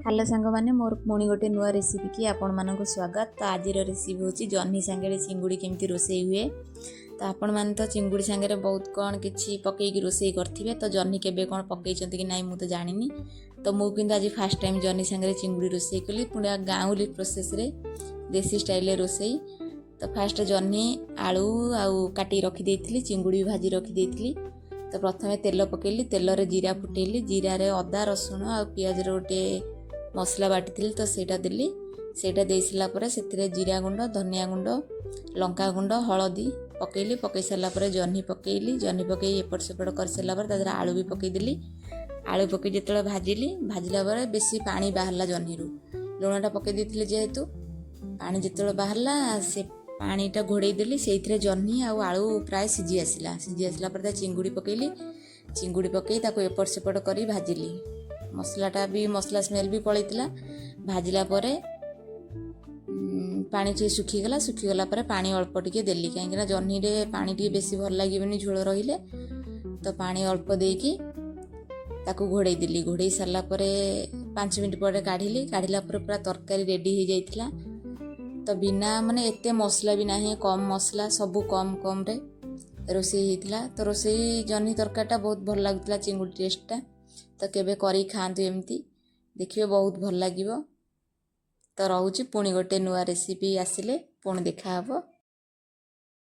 Hello ସାଙ୍ଗମାନେ, ମୋର ପୁଣି ଗୋଟେ ନୂଆ ରେସିପିକି ଆପଣମାନଙ୍କୁ ସ୍ୱାଗତ। ତ ଆଜିର ରେସିପି ହେଉଛି ଜହ୍ନି ସାଙ୍ଗରେ ଚିଙ୍ଗୁଡ଼ି କେମିତି ରୋଷେଇ ହୁଏ। ତ ଆପଣମାନେ ତ ଚିଙ୍ଗୁଡ଼ି ସାଙ୍ଗରେ ବହୁତ କ'ଣ କିଛି ପକେଇକି ରୋଷେଇ କରିଥିବେ। ତ ଜହ୍ନି କେବେ କ'ଣ ପକେଇଛନ୍ତି କି ନାହିଁ, ମୁଁ ତ ଜାଣିନି। ତ ମୁଁ କିନ୍ତୁ ଆଜି ଫାର୍ଷ୍ଟ ଟାଇମ୍ ଜହ୍ନି ସାଙ୍ଗରେ ଚିଙ୍ଗୁଡ଼ି ରୋଷେଇ କଲି, ପୁଣି ଗାଉଁଲି ପ୍ରୋସେସ୍ରେ, ଦେଶୀ ଷ୍ଟାଇଲ୍ରେ ରୋଷେଇ। ତ ଫାଷ୍ଟ ଜହ୍ନି, ଆଳୁ ଆଉ କାଟିକି ରଖିଦେଇଥିଲି, ଚିଙ୍ଗୁଡ଼ି ବି ଭାଜି ରଖିଦେଇଥିଲି। ତ ପ୍ରଥମେ ତେଲ ପକେଇଲି, ତେଲରେ ଜିରା ଫୁଟେଇଲି। ଜିରାରେ ଅଦା, ରସୁଣ ଆଉ ପିଆଜର ଗୋଟେ ମସଲା ବାଟିଥିଲି, ତ ସେଇଟା ଦେଲି। ସେଇଟା ଦେଇ ସାରିଲା ପରେ ସେଥିରେ ଜିରା ଗୁଣ୍ଡ, ଧନିଆ ଗୁଣ୍ଡ, ଲଙ୍କା ଗୁଣ୍ଡ, ହଳଦୀ ପକେଇଲି। ପକେଇ ସାରିଲା ପରେ ଜହ୍ନି ପକେଇଲି। ଜହ୍ନି ପକେଇ ଏପଟ ସେପଟ କରିସାରିଲା ପରେ ତା ଦେହରେ ଆଳୁ ବି ପକେଇଦେଲି। ଆଳୁ ପକେଇ ଯେତେବେଳେ ଭାଜିଲି, ଭାଜିଲା ପରେ ବେଶୀ ପାଣି ବାହାରିଲା ଜହ୍ନିରୁ। ଲୁଣଟା ପକେଇ ଦେଇଥିଲି ଯେହେତୁ, ପାଣି ଯେତେବେଳେ ବାହାରିଲା, ସେ ପାଣିଟା ଘୋଡ଼େଇ ଦେଲି। ସେଇଥିରେ ଜହ୍ନି ଆଉ ଆଳୁ ପ୍ରାୟ ସିଝି ଆସିଲା। ସିଝି ଆସିଲା ପରେ ତା ଚିଙ୍ଗୁଡ଼ି ପକେଇଲି। ଚିଙ୍ଗୁଡ଼ି ପକେଇ ତାକୁ ଏପଟ ସେପଟ କରି ଭାଜିଲି। ମସଲାଟା ବି, ମସଲା ସ୍ମେଲ୍ ବି ପଳେଇଥିଲା। ଭାଜିଲା ପରେ ପାଣି ଟିକେ ଶୁଖିଗଲା। ଶୁଖିଗଲା ପରେ ପାଣି ଅଳ୍ପ ଟିକେ ଦେଲି, କାହିଁକିନା ଜହ୍ନିରେ ପାଣି ଟିକେ ବେଶୀ ଭଲ ଲାଗିବନି ଝୋଳ ରହିଲେ। ତ ପାଣି ଅଳ୍ପ ଦେଇକି ତାକୁ ଘୋଡ଼େଇ ଦେଲି। ଘୋଡ଼େଇ ସାରିଲା ପରେ 5 ମିନିଟ୍ ପରେ କାଢ଼ିଲି। କାଢ଼ିଲା ପରେ ପୁରା ତରକାରୀ ରେଡ଼ି ହେଇଯାଇଥିଲା। ତ ବିନା ମାନେ ଏତେ ମସଲା ବି ନାହିଁ, କମ୍ ମସଲା, ସବୁ କମ୍ କମ୍ରେ ରୋଷେଇ ହେଇଥିଲା। ତ ରୋଷେଇ ଜହ୍ନି ତରକାରୀଟା ବହୁତ ଭଲ ଲାଗୁଥିଲା, ଚିଙ୍ଗୁଡ଼ି ଟେଷ୍ଟଟା। ତ କେବେ କରିକି ଖାଆନ୍ତୁ ଏମିତି, ଦେଖିବେ ବହୁତ ଭଲ ଲାଗିବ। ତ ରହୁଛି, ପୁଣି ଗୋଟେ ନୂଆ ରେସିପି ଆସିଲେ ପୁଣି ଦେଖାହେବ।